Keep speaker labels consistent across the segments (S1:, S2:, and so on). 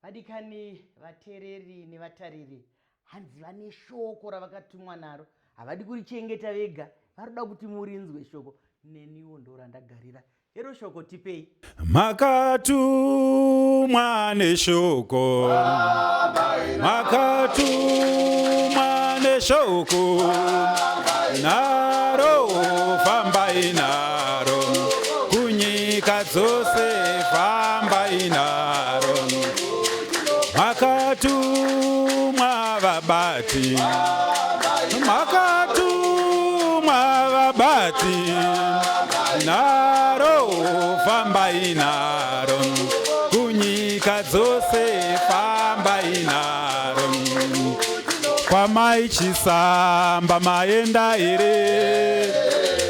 S1: Vadikani vateereri nevatariri, hanzi vane shoko ravakatumwa naro, havadi kurichengeta vega, varoda kuti murinzwe shoko. Neniwo ndorandagarira. Hero shoko tipei.
S2: Makatumwa neshoko, makatumwa neshoko, naro fambai naro kunyika dzose, fambai naro. Makatumwa vabati, makatumwa vabati, naro fambai naro kunyika dzose, fambai naro. Kwamai Chisamba maenda here?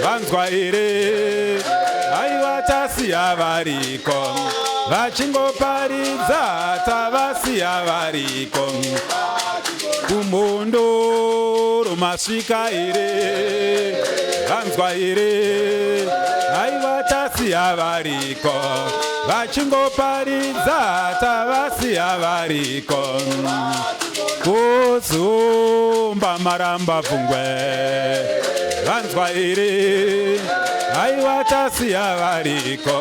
S2: Vanzwa here? Aiwa, tasiya variko vachingoparidza, tavasiya variko. Kumhondoro masvika here? Vanzwa here? Aiwa, tasiya variko vachingoparidza, tavasiya variko. Kuzumba maramba pfungwe, vanzwa here? Aiwa, tasiya variko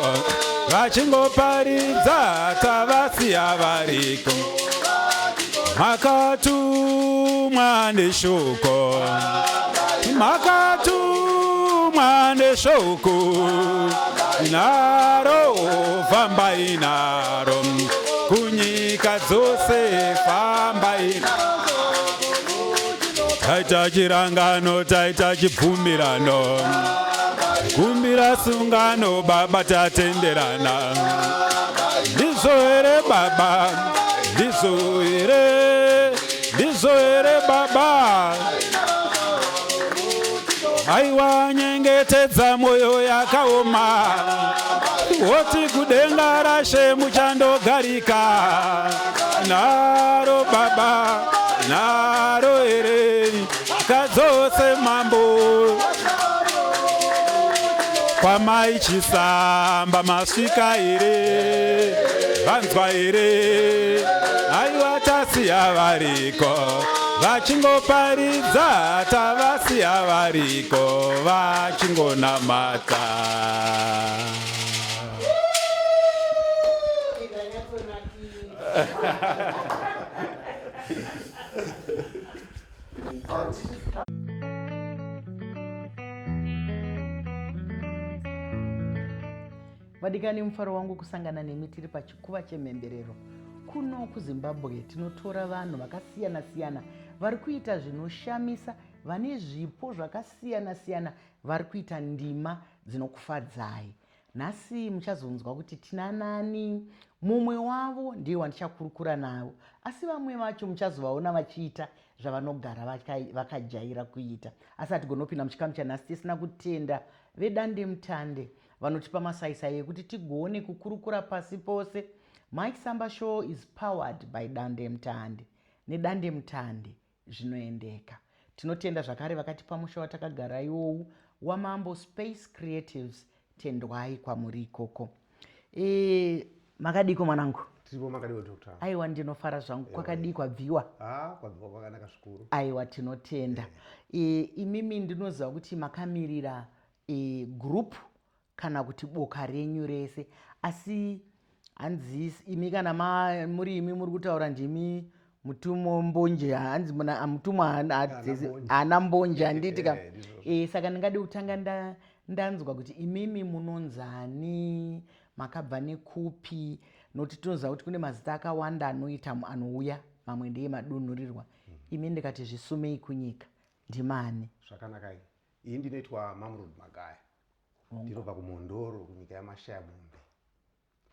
S2: vachingoparidza, tavasiya variko. Makatumwa neshoko, makatumwa neshoko, naro fambai naro kunyika dzose, fambai. Taita chirangano, taita chibvumirano, kumbira sungano, baba, tatenderana. Ndizvo here baba? Ndizvo here? Ndizvo here baba? Aiwa, nyengetedza mwoyo yakaoma, woti kudenga rashe muchandogarika. Naro baba, naro here kadzose mambo. Kwamai Chisamba masvika here? Vanzwa here? Aiwa, tasiya variko vachingoparidza, tavasiya variko vachingonamata.
S1: Vadikani, mufaro wangu kusangana nemi tiri pachikuva chemhemberero. Kuno kuZimbabwe tinotora vanhu vakasiyana siyana vari kuita zvinoshamisa, vane zvipo zvakasiyana siyana, vari kuita ndima dzinokufadzai. Nhasi muchazonzwa kuti tina nani. Mumwe wavo ndiye wandichakurukura navo, asi vamwe vacho muchazovaona vachiita zvavanogara vakajaira kuita. Asi hatigonopinda muchikamu chanhasi tisina kutenda vedandemutande vanotipa masaisai ekuti tigone kukurukura pasi pose. Mike Samba Show is powered by Dandemutande. Nedandemutande zvinoendeka. Tinotenda zvakare vakatipa musha watakagara iwowu waMambo Space Creatives. Tendwai kwamuri ikoko. Makadiko mwanangu?
S3: Tiripo, makadiwo doctor?
S1: Aiwa, ndinofara zvangu. Kwakadii kwabviwa?
S3: Ah, kwabviwa kwakanaka zvikuru.
S1: Aiwa, tinotenda. Imimi ndinoziva kuti makamirira group kana kuti boka renyu rese, asi hanzi imi kana muri imi muri kutaura ndimi mutumo mbonje, hanzi mutumwa haana mbonje, handiti ka? Saka ndingade kutanga ndanzwa kuti imimi munonzani, makabva nekupi, nokuti tinoziva kuti kune mazita akawanda anoita anouya, mamwe ndeye madunhurirwa. Imi ndikati zvisumei kunyika, ndimani?
S3: Zvakanakai. Iyi ndinoitwa Mamrod Magaya, ndinobva kuMhondoro, kunyika yaMashaya Mombe,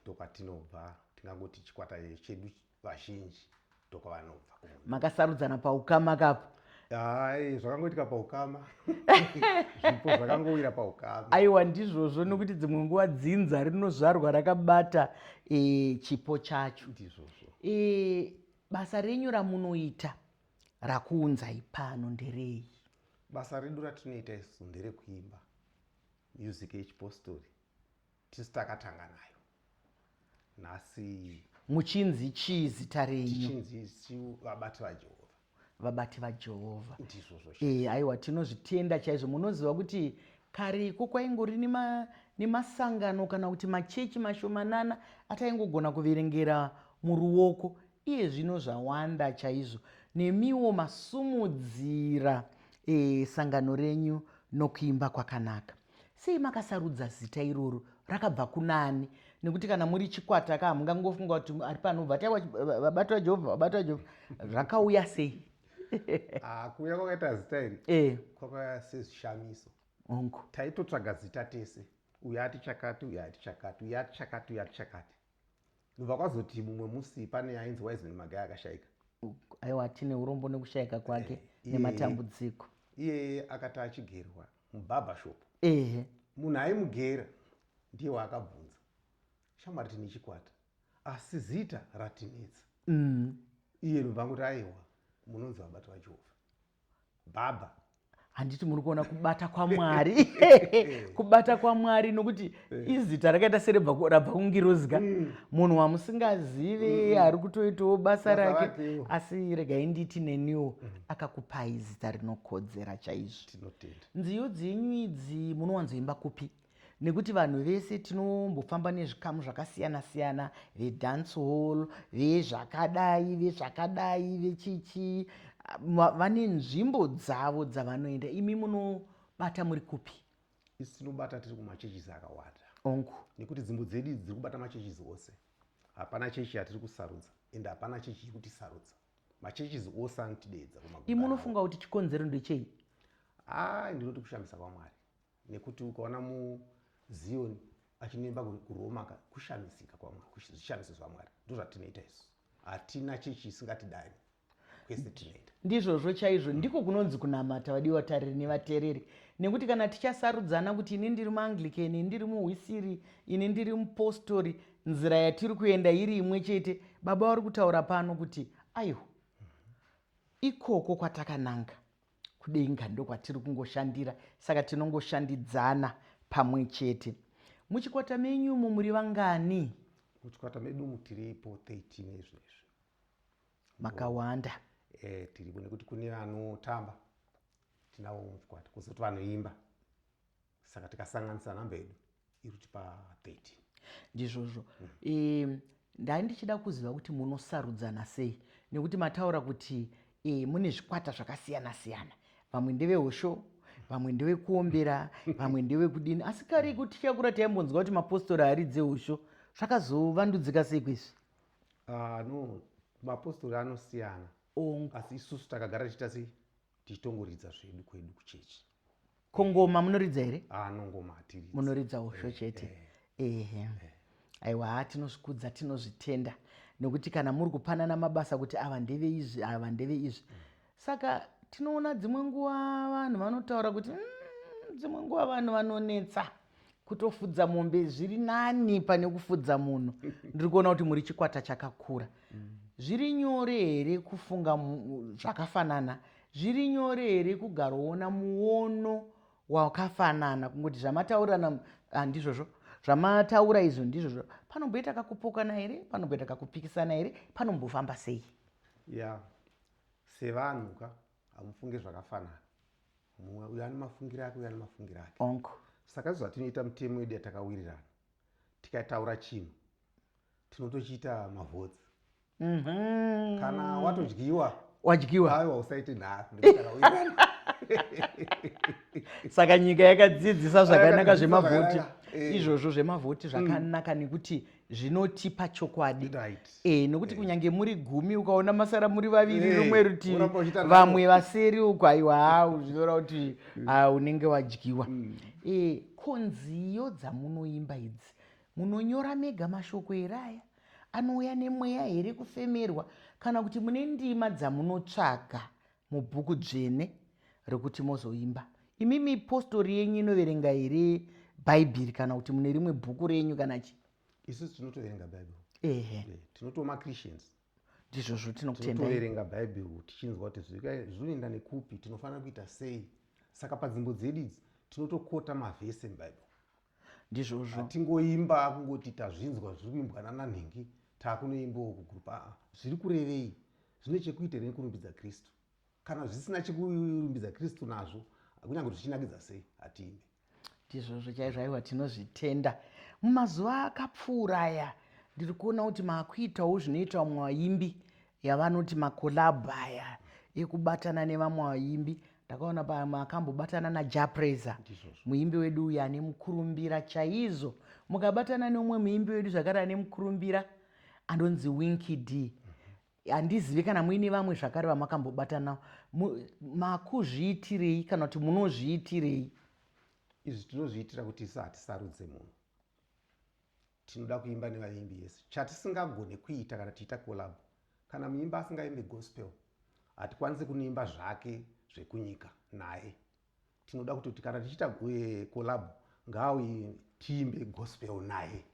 S3: ndokwatinobva. Tingangoti chikwata chedu vazhinji ndokwavanobva.
S1: Makasarudzana paukama kapo?
S3: Hai, zvakangoitika paukama, zvipo zvakangowira paukama.
S1: Aiwa, ndizvozvo, nokuti dzimwe nguva dzinza rinozvarwa rakabata chipo chacho.
S3: Ndizvozvo.
S1: Basa renyu ramunoita rakuunzai pano nderei?
S3: Basa redu ratinoita isu nderekuimba music yechipostori. Tisu takatanga nayo. Nhasi
S1: Muchinzi chii zita renyu?
S3: Tichinzi isu vabati vaJehovha.
S1: Vabati vaJehovha.
S3: Ndizvozvo.
S1: E, aiwa tinozvitenda chaizvo. Munoziva kuti kareko kwaingori nemasangano kana kuti machechi mashomanana ataingogona kuverengera muruoko. Iye zvino zvawanda chaizvo. Nemiwo masumudzira e, sangano renyu nokuimba kwakanaka. Sei makasarudza zita iroro? Rakabva kunani? Nekuti kana muri chikwata ka hamungangofunga kuti ari panobva taiwa vabati vaJehovha, vabati vaJehovha. Rakauya sei?
S3: Ah, kuuya kwakaita zita iri
S1: eh.
S3: kwakauya sezvishamiso.
S1: Hongu.
S3: Taitotsvaga zita tese, uyu ati chakati, uyu ati chakati, uyu ati chakati, uyu ati chakati. Ndobva kwazoti mumwe musi pane ainzi Wiseman Magaya akashaika.
S1: Aiwa, tine urombo nekushaika kwake
S3: eh,
S1: nematambudziko.
S3: Iye akati achigerwa mubarber shop.
S1: Ehe.
S3: Munhu aimugera ndiye waakabvunza, shamwari tine chikwata asi zita ratinetsa. Iye ndobva angoti aiwa, munonzi vabati vaJehovha. Baba.
S1: Handiti muri kuona kubata kwaMwari, kubata kwaMwari, nokuti eh. izita rakaita serebva rabva kungirozi ka mm. munhu wamusingazive mm. ari kutoitawo basa rake, asi regai nditi neniwo mm. akakupai zita rinokodzera chaizvo. Nziyo dzenyu idzi munowanzoimba kupi? Nekuti vanhu vese tinombofamba nezvikamu zvakasiyana siyana, vedance hall, vezvakadai, vezvakadai, vechichi, vane nzvimbo dzavo dzavanoenda. Imi munobata muri kupi?
S3: Isu tinobata tiri kumachechisi akawanda.
S1: Ongu.
S3: Nekuti dzimbo dzedu idzi dziri kubata machechisi ose. Hapana chechi yatiri kusarudza, ende hapana chechi iri kutisarudza. Machechisi ose anotidedza.
S1: Imi munofunga kuti chikonzero ndechei?
S3: Ai, ndinoti kushamisa kwaMwari. Nekuti ukaona muZion achinoimba kuRoma ka, kushamisika kwaMwari, zvishamiso zvaMwari ndozvatinoita isu. Hatina chechi isingatidani, kwese tinoenda.
S1: Ndizvozvo chaizvo, ndiko kunonzi kunamata, vadiwa tariri nevatereri. Nekuti kana tichasarudzana kuti ini ndiri muAnglican, ini ndiri muHwisiri, ini ndiri mupostori, nzira yatiri kuenda iri imwe chete. Baba vari kutaura pano kuti aiwa, ikoko kwatakananga kudenga ndokwatiri kungoshandira, saka tinongoshandidzana pamwe chete. Muchikwata menyu umu muri vangani?
S3: Muchikwata medu umu tiripo 13 izvezvi.
S1: Makawanda.
S3: Tiripo nekuti kune vanotamba tinavo muchikwata, kuzoti vanoimba, saka tikasanganisa namba yedu iri kutipa 13.
S1: Ndizvozvo. Ndai ndichida kuziva kuti munosarudzana sei, nekuti mataura kuti mune zvikwata zvakasiyana siyana, vamwe ndevehosho, vamwe ndevekuombera, vamwe ndevekudini, asi kare kuti tichakura taimbonzwa kuti mapostori aridze hosho. Zvakazovandudzika sei kwizvi?
S3: No, mapostori anosiyana. Asi isusu takagara tichiita sei, tichitongoridza zvedu kwedu kuchechi.
S1: Ko ngoma munoridza here?
S3: No, ngoma hatiridzi.
S1: Munoridza hosho chete. Ehe. Aiwa, tinozvikudza, tinozvitenda, nekuti kana muri kupanana mabasa kuti ava ndeve izvi, ava ndeve izvi. Saka tinoona dzimwe nguva vanhu vanotaura kuti dzimwe nguva vanhu vanonetsa, kutofudza mombe zviri nani pane kufudza munhu. Ndiri kuona kuti muri chikwata chakakura. Zviri nyore here kufunga zvakafanana? Zviri nyore here kugaroona muono wakafanana? Kungoti zvamataurirana ndizvozvo, zvamataura izvo ndizvozvo. Panomboita kakupokana here? Panomboita kakupikisana here? Panombofamba sei?
S3: Ya, sevanhu ka hamufunge zvakafanana. Mumwe uyo ane mafungiro ake, uyo ane mafungiro ake.
S1: Onko.
S3: Saka izvo zvatinoita mutemo yedu yatakawirirana, tikataura chinhu tinotochiita mavhotsi. Kana watodyiwa,
S1: wadyiwa,
S3: aiwa, usaite nharo, ndikutakawirirana.
S1: Saka nyika yakadzidzisa zvakanaka
S3: Yakadzidzisa
S1: zvemavhoti.
S3: zvakanaka.
S1: Izvozvo zvemavhoti zvakanaka nekuti zvinotipa chokwadi. Nekuti kunyange muri 10 ukaona masara muri vaviri rumwe rutivi,
S3: Uramba uchiita
S1: vamwe vaseri uko, aiwa, hau, zvinoreva kuti unenge wadyiwa. Ko nziyo dzamunoimba idzi munonyora mega mashoko here? Aya anouya nemweya here, kufemerwa, kana kuti mune ndima dzamunotsvaga mubhuku dzvene rekuti mozoimba? Imimi postori yenyu inoverenga here Bhaibheri, kana kuti mune rimwe bhuku renyu kana chi?
S3: Isusu tinotoverenga Bhaibheri. Tinotova maChristians.
S1: Ndizvozvo, tinokutendai.
S3: Tinotoverenga Bhaibheri tichinzwa kuti zvinoenda nekupi, tinofanira kuita sei. Saka padzimbo dzedu idzi tinotokota mavhesi emuBhaibheri.
S1: Ndizvozvo.
S3: Hatingoimba kungoti tazvinzwa zviri kuimbwa nananhingi. Takunoimbawo kugroup aa zviri kurevei? Zvine chekuita here nekurumbidza Kristu? Kana zvisina chekurumbidza Kristu nazvo, kunyange zvichinakidza sei, hatiimbe.
S1: Ndizvozvo chaizvo, aiwa tinozvitenda. Mumazuva akapfuura aya ndiri kuona kuti maakuitawo zvinoita vamwe vaimbi yavanoti makolabhu aya ekubatana nevamwe vaimbi. Ndakaona pamwe akambobatana naJapraiser, muimbi wedu uyu ane mukurumbira chaizvo. Mukabatana neumwe muimbi wedu zvakare ane mukurumbira anonzi Winky D. Handizivi kana muine vamwe zvakare vamakambobatana, makuzviitirei kana kuti munozviitirei?
S3: Izvi tinozviitira kuti isu hatisarudze munhu, tinoda kuimba nevaimbi yese. Chatisingagone kuita kana tiita collab, kana muimbi asingaimbe gospel hatikwanisi kunoimba zvake zvekunyika naye. Tinoda kutoti kana tichiita collab ngaauye tiimbe gospel naye,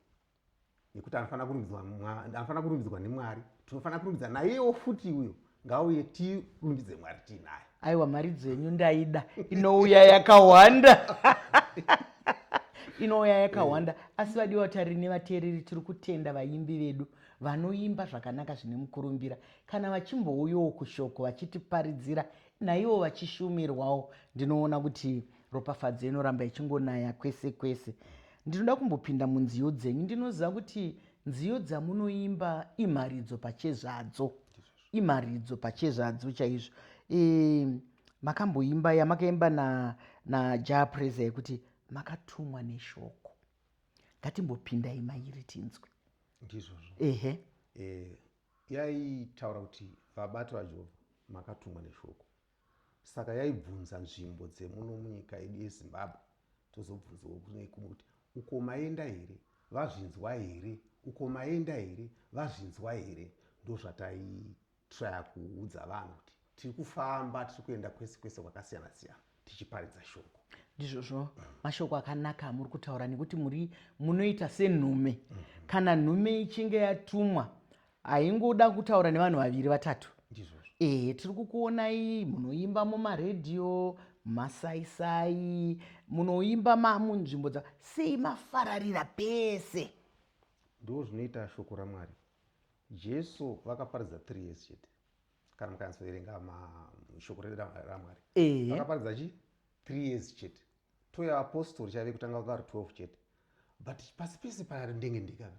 S3: nekuti anofanira kurumbidzwa, anofanira kurumbidzwa nemwari, tinofanira kurumbidza naiyewo futi uyo ngauye tirumbidze Mwari tiinaye.
S1: Aiwa, mari dzenyu ndaida, inouya yakawanda inouya yakawanda. Asi vadiwa tariri nevateereri, tiri kutenda vaimbi vedu vanoimba zvakanaka zvine mukurumbira. Kana vachimbouyawo kushoko vachitiparidzira, naivo vachishumirwawo, ndinoona kuti ropafadzo inoramba ichingonaya kwese kwese. Ndinoda kumbopinda munziyo dzenyu. Ndinoziva kuti nziyo dzamunoimba imharidzo pachezvadzo, imharidzo pachezvadzo chaizvo. E, makamboimba yamakaimba naJah na Prayzah yekuti makatumwa neshoko. Ngatimbopindai mairi tinzwe.
S3: Ndizvozvo.
S1: Ehe.
S3: E, yaitaura kuti vabati vaJehovha makatumwa neshoko. Saka yaibvunza nzvimbo dzemuno munyika yedu yeZimbabwe, tozobvunzawo kune kumwe kuti uko maenda here, vazvinzwa here, uko maenda here, vazvinzwa here. Ndozvataitraya kuudza vanhu kuti tiri kufamba, tiri kuenda kwese kwese kwakasiyana siyana tichiparidza shoko.
S1: Ndizvozvo, mashoko akanaka amuri kutaura, nekuti muri munoita senhume. Kana nhume ichinge yatumwa haingoda kutaura nevanhu vaviri vatatu. Ehe, tiri kukuonai munoimba mumaredhiyo, mumasaisai, munoimba munzvimbo dza sei, mafararira pese.
S3: Ndo zvinoita shoko raMwari. Jesu vakaparidza 3 years chete, kana mukanyatsoverenga shoko raMwari. Vakaparidza chi 3 years chete. Toya apostori chaive kutanga vakari 12 chete, but pasi pese parindenge ndekaka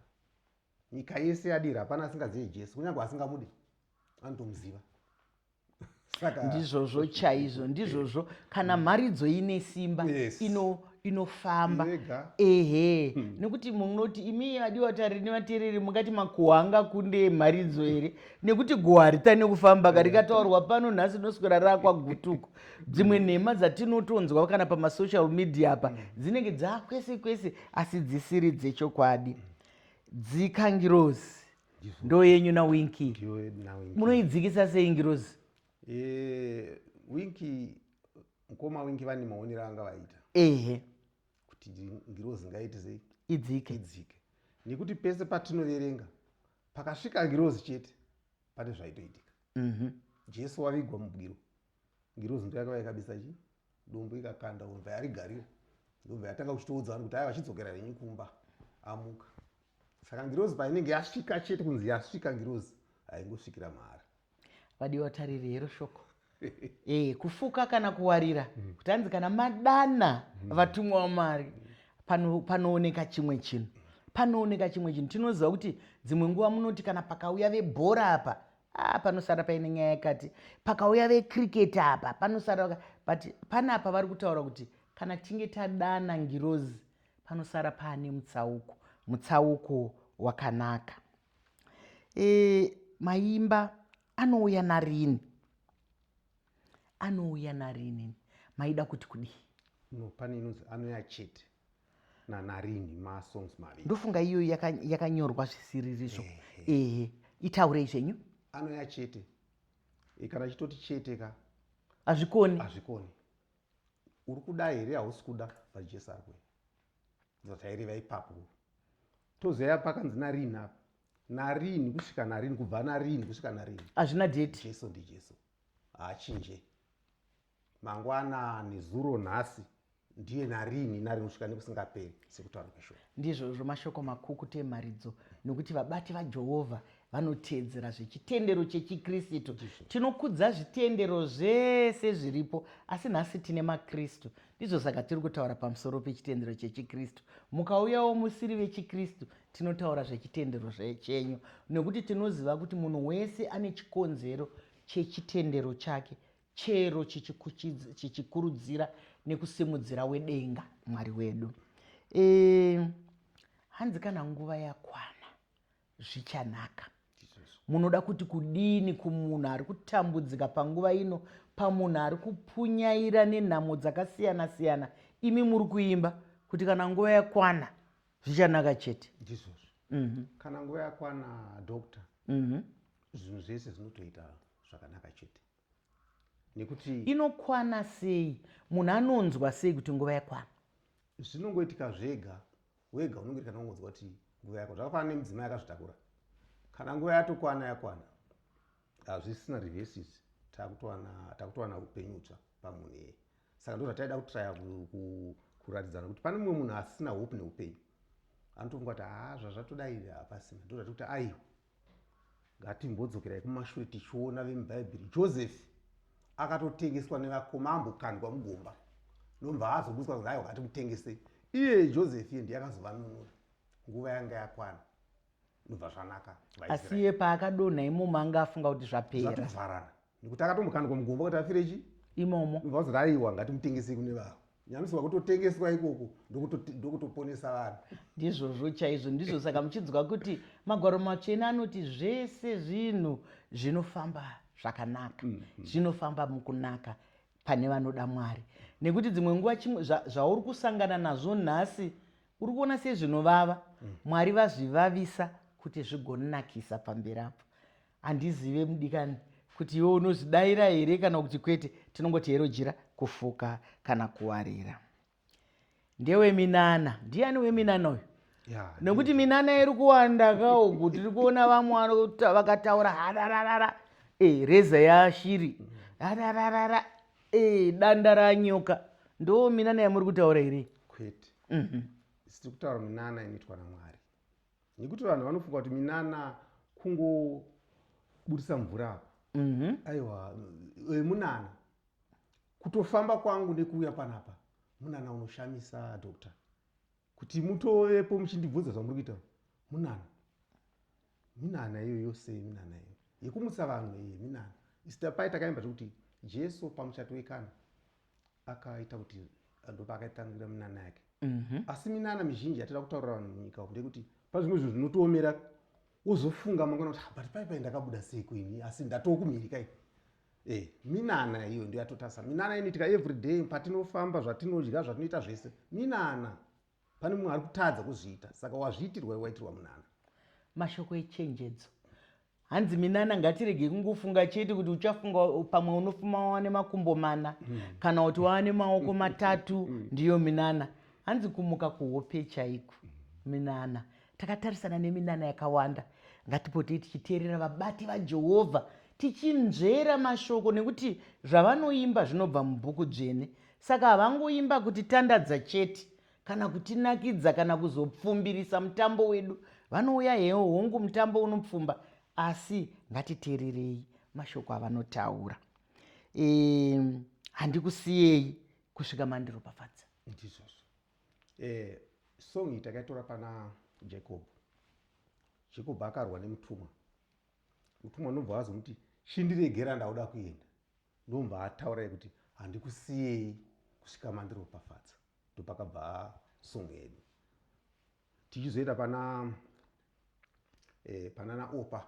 S3: nyika yese yadira, hapana asingazive Jesu, kunyange asingamude anotomuziva.
S1: Saka ndizvozvo chaizvo, ndizvozvo. Kana mharidzo ine simba, yes, inofamba ehe. Nekuti munoti imi vadiwa tariri nevateereri mungati makuhwa angakunde mharidzo here? Nekuti guhwa haritane kufamba ka, rikataurwa pano nhasi rinoswera raakwagutuko. Dzimwe nhema dzatinotonzwa kana pamasocial media apa dzinenge dzaakwese kwese, asi dzisiri dzechokwadi. Dzika ngirozi ndo yenyu naWinky, munoidzikisa sei ngirozi?
S3: E, Winky, mukoma Winky vane maonero anga vaita.
S1: Ehe.
S3: Kuti ngirozi ngaite sei?
S1: Idzike.
S3: Idzike, nekuti pese patinoverenga pakasvika ngirozi chete pane zvaitoitika. Jesu wavigwa mubwiro, ngirozi ndo yakava yakabisa chi dombo ikakanda, ndobva yarigarira, ndobva yatanga kuchitoudza vanhu kuti aiwa, chidzokera henyu kumba, amuka. Saka ngirozi painenge yasvika chete, kunzi yasvika ngirozi, haingosvikira mahara.
S1: Vadiwa tariri, hero shoko. E, kufuka kana kuwarira, kuti hanzi kana madana vatumwa vamwari panooneka chimwe chinhu, panooneka chimwe chinhu. Tinoziva kuti dzimwe nguva munoti kana pakauya vebhora apa, ah, panosara paine nyaya yakati, pakauya vecricket apa panosara, but panapa vari kutaura kuti kana tinge tadana ngirozi panosara paane mutsauko, mutsauko wakanaka. E, maimba anouya narini, anouya narini, maida kuti kudii?
S3: No, pane inonzi anouya chete nanarini, masongs maviri.
S1: Ndofunga iyoyo yakanyorwa zvisiririzvo. Ehe, itaurei zvenyu.
S3: Anouya chete, e, kana chitoti chete ka
S1: hazvikoni,
S3: hazvikoni. Uri kuda here, hausi kuda, but Jesu ari kuuya. Zvataireva ipapo. Tozoya pakanzi narini apa, narini kusvika narini, kubva narini kusvika narini.
S1: Hazvina date.
S3: Jesu ndiJesu, haachinje, mangwana, nezuro, nhasi. Ndiye narini narini kusvika nekusingaperi sekutaura kweshoko.
S1: Ndizvozvo mashoko makukutu emharidzo nokuti vabati vaJehovha vanoteedzera zvechitendero chechiKristu. Tinokudza zvitendero zvese zviripo asi nhasi tine maKristu. Ndizvo saka tiri kutaura pamusoro pechitendero chechiKristu. Mukauyawo musiri vechiKristu tinotaura zvechitendero chenyu nekuti tinoziva kuti munhu wese ane chikonzero chechitendero chake chero chichikurudzira nekusimudzira wedenga Mwari wedu. E, hanzi kana nguva yakwana zvichanaka. Munoda kuti kudini kumunhu ari kutambudzika panguva ino, pamunhu ari kupunyaira nenhamo dzakasiyana siyana, imi muri kuimba kuti kana nguva yakwana zvichanaka chete.
S3: Ndizvozvo. Mm -hmm. Kana nguva yakwana doctor, mm -hmm. zvinhu zvese zvinotoita zvakanaka chete.
S1: Nekuti inokwana sei? Munhu anonzwa sei kuti nguva yakwana?
S3: Zvinongoitika zvega, wega unonge kana ungonzwa kuti nguva yakwana. Zvakafanana nemudzimai akazvitakura, kana nguva yatokwana yakwana, hazvisina reverses, takutowana upenyu utsva pamunhu iyeye. Saka ndo zvataida kutraya kuratidzana kuti pane mumwe munhu asina hope neupenyu, anotofunga kuti haa zvazvatodai hapasina. Ndo zvatikuti aiwa, ngatimbodzokerai kumashure tichiona vemubhaibheri. Joseph akatotengeswa nevakoma, ambokandwa mugomba, ndomva azobudiswa kunzi aiwa ngatimutengese. Iye Joseph iye ndiye akazovanunura, nguva yanga yakwana, ndobva zvanaka.
S1: Asi iye paakadonha imomo anga afunga kuti zvapera,
S3: zvatovharana, nekuti akatombokandwa mugomba kuti afire chi
S1: imomo,
S3: ndobva vazoti aiwa ngatimutengese kune vavo. Nyamiswa kutotengeswa ikoko ndokutoponesa vanhu.
S1: Ndizvozvo chaizvo, ndizvo saka muchinzwa kuti magwaro matsvene anoti zvese zvinhu zvinofamba zvakanaka, zvinofamba mukunaka pane vanoda Mwari. Nekuti dzimwe nguva zvauri kusangana nazvo nhasi uri kuona sezvinovava, Mwari vazvivavisa kuti zvigonakisa pamberi apo. Handizive mudikani kuti iwe unozvidaira here kana kuti kwete, tinongoti hero jira kufuka kana kuwarira. Ndeweminana, ndiani weminana uyu? Nekuti minana iri kuwanda kauku, tiri kuona vamwe vakataura harararara, e, reza yashiri harararara, e, danda ranyoka. Ndo minana yamuri kutaura here?
S3: Kwete. Tiri kutaura minana inoitwa naMwari. Nekuti vanhu vanofunga kuti minana kungobudisa mvura apa. Aiwa, munana kutofamba kwangu nekuuya panapa munana unoshamisa doctor, kuti mutovepo muchindibvunza zvamuri kuita munana. Minana iyo yose, minana iyo yekumutsa vanhu iyi minana. Isu pai takaimba zvekuti Jesu pamuchato wekana akaita kuti ndopaakaitangira minana yake. Asi minana mizhinji yatida kutaurira vanhu munyika umu ndeyekuti pane zvimwe zvinhu zvinotoomera, wozofunga mangwana kuti but pai pai ndakabuda sei kuini, asi ndatookumhirika ini. Minana iyo ndiyo yatotasa. Minana inoitika everyday patinofamba, zvatinodya, zvatinoita zvese minana. Pane mumwe ari kutadza kuzviita, saka wazviitirwa iwe waitirwa munana.
S1: Mashoko echenjedzo. Hanzi minana ngatiregei kungofunga chete kuti uchafunga pamwe unofuma wane makumbo mana kana kuti wane maoko matatu, ndiyo minana. Hanzi kumuka kuhope chaiko minana. Takatarisana neminana yakawanda, ngatipotei tichiteerera vabati vaJehovha tichinzvera mashoko, nekuti zvavanoimba zvinobva mubhuku dzvene. Saka havangoimba kuti tandadza chete kana kutinakidza kana kuzopfumbirisa mutambo wedu. Vanouya hewo, hongu mutambo unopfumba, asi ngatiteererei mashoko avanotaura. Handikusiyei kusvika mandiropafadza.
S3: Ndizvozvo. Song iyi takaitora pana Jacob. Jacob akarwa nemutumwa. Mutumwa unobva azomuti chindiregera ndauda kuenda. Ndobva ataura kuti handikusiyei kusvika mandiropafadza. Ndopakabva song yedu. Tichizoita pana pana naOpa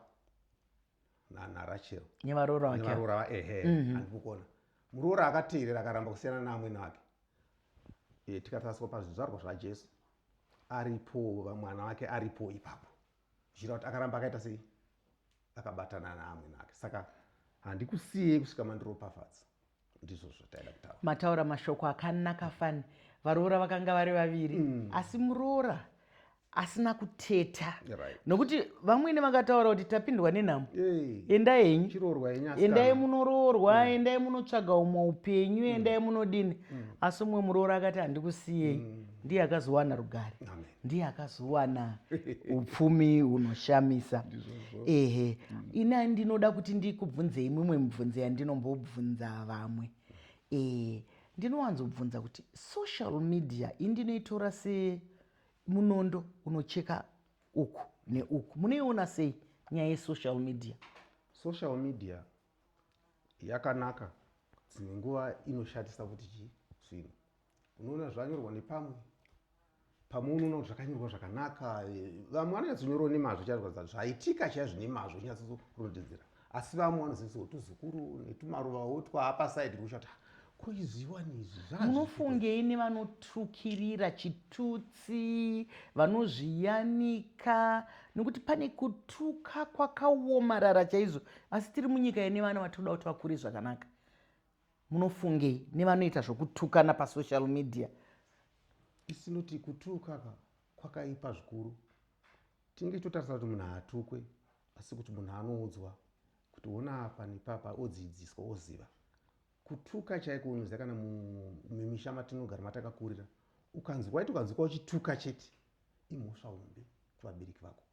S3: naRachel
S1: nevaroora
S3: vake. Nevaroora ehe, handikukona. Muroora akateerera akaramba kusiyana naamwene wake. Tikataraswa pazvizvarwa zvaJesu aripo, mwana wake aripo ipapo. Zvichireva kuti akaramba akaita sei? Akabatana naamwene wake. Saka handikusiyei kusvika mandiropafadza. Ndizvo zvataida kutaura.
S1: Mataura mashoko akanaka fani. Varoora vakanga vari vaviri, asi muroora Asina kuteta nokuti vamwene vakataura kuti tapindwa nenhamo, endai henyu, endai munoroorwa, endai munotsvaga umwe upenyu, endai munodini. Asi umwe muroora akati handikusiyei. Ndiye akazowana rugare, ndiye akazowana upfumi hunoshamisa. Ehe, ina ndinoda kuti ndikubvunzei mimwe mibvunzo yandinombobvunza vamwe. Ndinowanzobvunza kuti social media indinoitora semunondo unocheka uku neuku. Munoiona sei nyaya yesocial media?
S3: Social media yakanaka, dzimwe nguva inoshatisa kuti chi zvinhu unoona zvanyorwa nepamwe, pamwe unoona kuti zvakanyorwa zvakanaka. Vamwe vanonyatsonyorawo nemazvo chaizvo, zvaitika chaizvo nemazvo, uchinyatsorondedzera, asi vamwe vanozivisawo tuzukuru netumaruvawo twaapa side kushata ko izviwani izvi.
S1: Munofungei nevanotukirira chitutsi, vanozviyanika? Nekuti pane kutuka kwakaomarara chaizvo, asi tiri munyika ine vana vatoda kuti vakure zvakanaka. Munofungei nevanoita zvokutukana pasocial media?
S3: Isinoti kutuka ka kwakaipa zvikuru. Tinenge totarisa kuti munhu haatukwe, asi kuti munhu anoudzwa kuti ona apa nepapa, odzidziswa, oziva. Kutuka chaiko, unoziva kana mumisha matinogara matakakurira, ukanzwa waiti ukanzwika uchituka chete, imhosva hombe kuvabereki vako.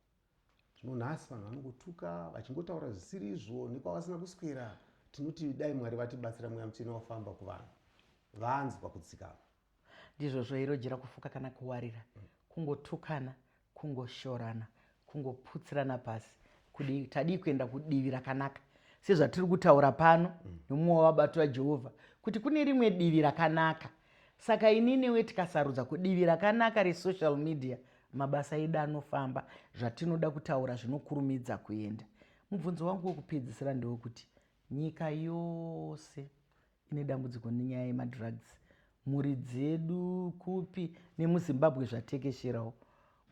S3: Zvino nhasi vanhu vanongotuka vachingotaura zvisiri izvo nekwavasina kuswera. Tinoti dai Mwari vatibatsira, Mweya Mutsvene wafamba kuvanhu, vanzwa kudzikama.
S1: Ndizvozvo, irojera kufuka kana kuwarira, kungotukana, kungoshorana, kungoputsirana pasi. Kudi tadii kuenda kudivi rakanaka sezvatiri kutaura pano nomumwe wavabati vaJehovha kuti kune rimwe divi rakanaka? Saka ini newe tikasarudza kudivi rakanaka resocial media, mabasa edu anofamba, zvatinoda kutaura zvinokurumidza kuenda. Mubvunzo wangu wekupedzisira ndewekuti nyika yose ine dambudziko nenyaya yemadrugs, mhuri dzedu kupi nemuZimbabwe zvatekesherawo.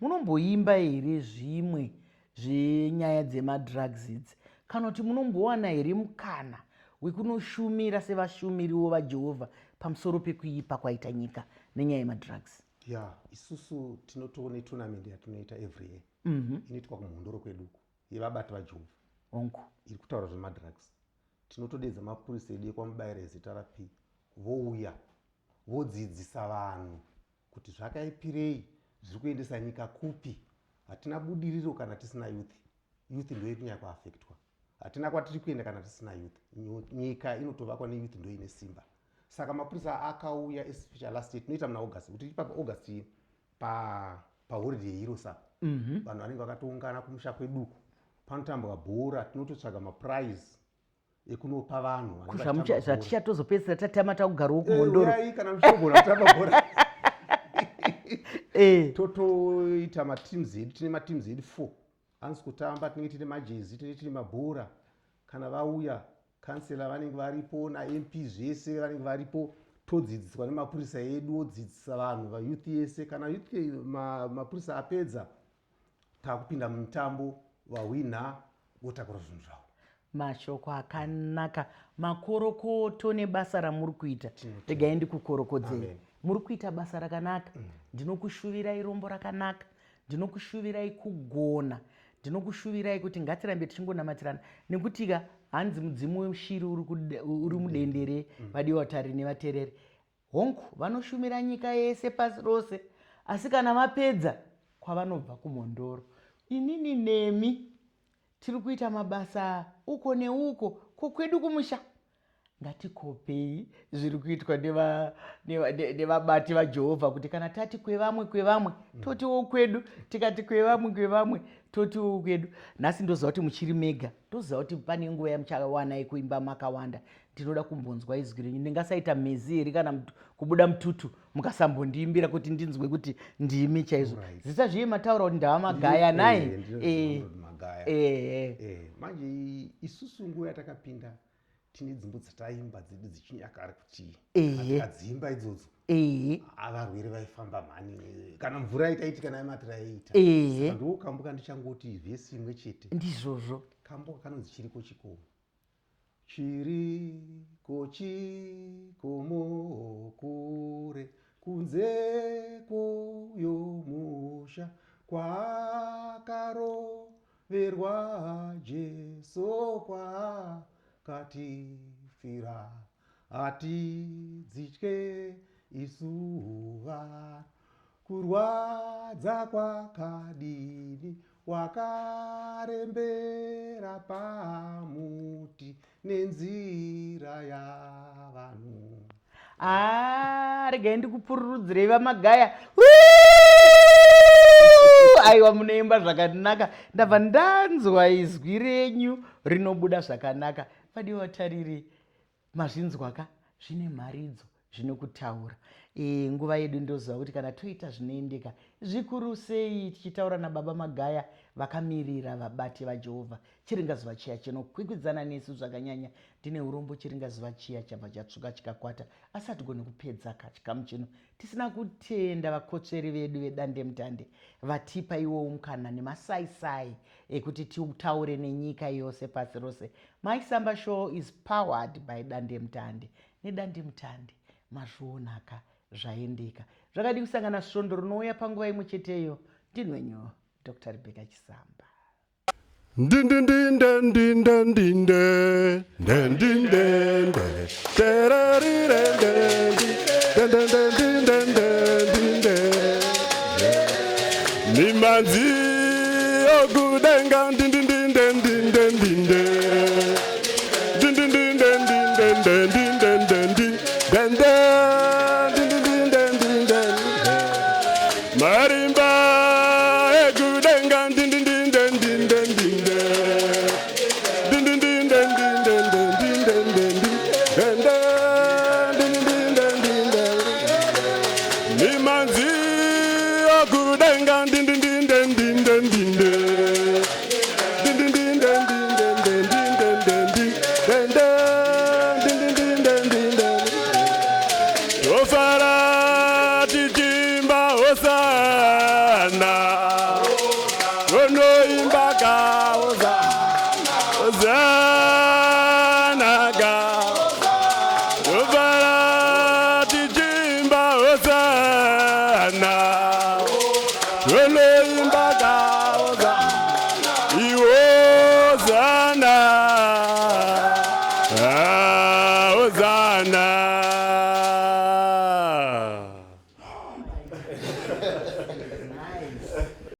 S1: Munomboimba here zvimwe zvenyaya dzemadrugs idzi, kana kuti munombowana here mukana wekunoshumira sevashumiriwo vaJehovha pamusoro pekuipa kwaita nyika nenyaya yemadrugs?
S3: Ya, isusu tinotoone tournament yatinoita every year, inoitwa kuMhondoro kweduku, yevabati vaJehovha. Iri kutaura zvemadrugs. Tinotodedza mapurisa edu ekwaMubayira eZRP, vouya vodzidzisa vanhu kuti zvakaipirei, zviri kuendesa nyika kupi. Hatina budiriro kana tisina youth. Youth ndo iri kunyanya kuafektwa. Hatina kwatiri kuenda kana tisina youth. Nyika inotovakwa neyouth, ndo ine simba. Saka mapurisa akauya, especially last year, tinoita muna August, kuti ipapo August paholiday yeHeroes apa, vanhu vanenge vakatoungana kumusha kweduku, panotambwa bhora, tinototsvaga maprize ekunopa vanhu vanenge vachitamba bhora.
S1: Zvatichatozopedzisira tatama takugarawo kuMhondoro.
S3: Uyai kana muchigona kutamba bhora. Totoita mateams edu, tine mateams edu four anzi kutamba. Tinenge tine majezi, tinenge tine mabhora. Kana vauya, kansela vanenge varipo naMP, zvese vanenge varipo. Todzidziswa nemapurisa edu, odzidzisa vanhu vayouth yese. Kana youth mapurisa apedza, takupinda mumutambo, vahwinha votakura zvinhu zvavo.
S1: Mashoko akanaka, makorokoto nebasa ramuri kuita. Regai ndikukorokodzei.
S3: Amen.
S1: Muri kuita basa rakanaka. Ndinokushuvirai rombo rakanaka, ndinokushuvirai kugona, ndinokushuvirai kuti ngatirambe tichingonamatirana, nekuti ka hanzi mudzimu weshiri uri mudendere. Vadiwa tariri nevatereri, hongu, vanoshumira nyika yese pasi rose, asi kana vapedza kwavanobva kuMhondoro. Inini nemi tiri kuita mabasa uko neuko, ko kwedu kumusha? Ngatikopei zviri kuitwa nevabati vaJehovha, kuti kana tati kwevamwe kwevamwe, totiwo kwedu, tikati kwevamwe kwevamwe, totiwo kwedu. Nhasi ndoziva kuti muchiri mega, ndoziva kuti pane nguva yamuchawana yekuimba makawanda. Ndinoda kumbonzwa izwi renyu. Ndingasaita mhezi here kana kubuda mututu mukasambondiimbira kuti ndinzwe kuti ndimi chaizvo? Zita zviye mataura kuti ndava Magaya nai?
S3: Magaya. Manje isusu nguva yatakapinda tine dzimbo dzataimba dzedu dzechinyakare, kuti tikadzimba idzodzo, avarwere vaifamba mhani. Kana mvura itaitika nayo matiraiita. Ndo kambo kandichangoti vhesi imwe chete.
S1: Ndizvozvo.
S3: Kambo kanonzi "Chiriko Chikomo". Chiriko chikomo kure kunze kwoyo musha. Kwaakaroverwa Jesu kwakatifira, hatidzitye isu vanhu. Kurwadza kwakadini wakarembera pamuti nenzira yavanhu.
S1: Ah, regai ndikupururudzirei VaMagaya. Aiwa, munoimba zvakanaka, ndabva ndanzwa izwi renyu rinobuda zvakanaka. Vadiwa vatariri, mazvinzwaka, zvine mharidzo zvinokutaura. Nguva yedu ndoziva kuti kana toita zvinoendeka zvikuru sei tichitaura nababa Magaya vakamirira vabati vaJehovha. Chiringazuva chiya chinokwikwidzana nesu zvakanyanya. Ndine urombo, chiringazuva chiya chabva chatsvuka chikakwata, asi hatigoni kupedza ka chikamu chino tisina kutenda vakotsveri vedu vedandemutande vatipa iwowo mukana nemasaisai ekuti tiutaure nenyika yose pasi rose. Mai Samba Show is powered by dandemutande. Nedandemutande mazvionaka zvaendeka. Zvakadi kusangana svondo rinouya panguva imwe cheteyo. Ndinwenyu Dr Rebecca Chisamba.
S4: Ndindindinde ndinde ndinde ndendinde nde tererire ndendi ndendendendinde ndendinde mimanzi okudenga ndindindinde ndinde ndinde ndindindinde ndinde ndendinde ndendi ndende ndindindinde ndinde marimba ekudenga ndindindinde ndinde ndinde ndindindinde ndinde ndendinde ndendi ndende ndindindinde ndinde mimanzi okudenga ndindindinde ndinde ndinde ndindindinde ndinde ndendinde ndendi ndende ndindindinde ndinde tofara tichimba hosana, tonoimba ka hosana ka, tofara tichimba hosana, tonoimba ka hosana, hosana.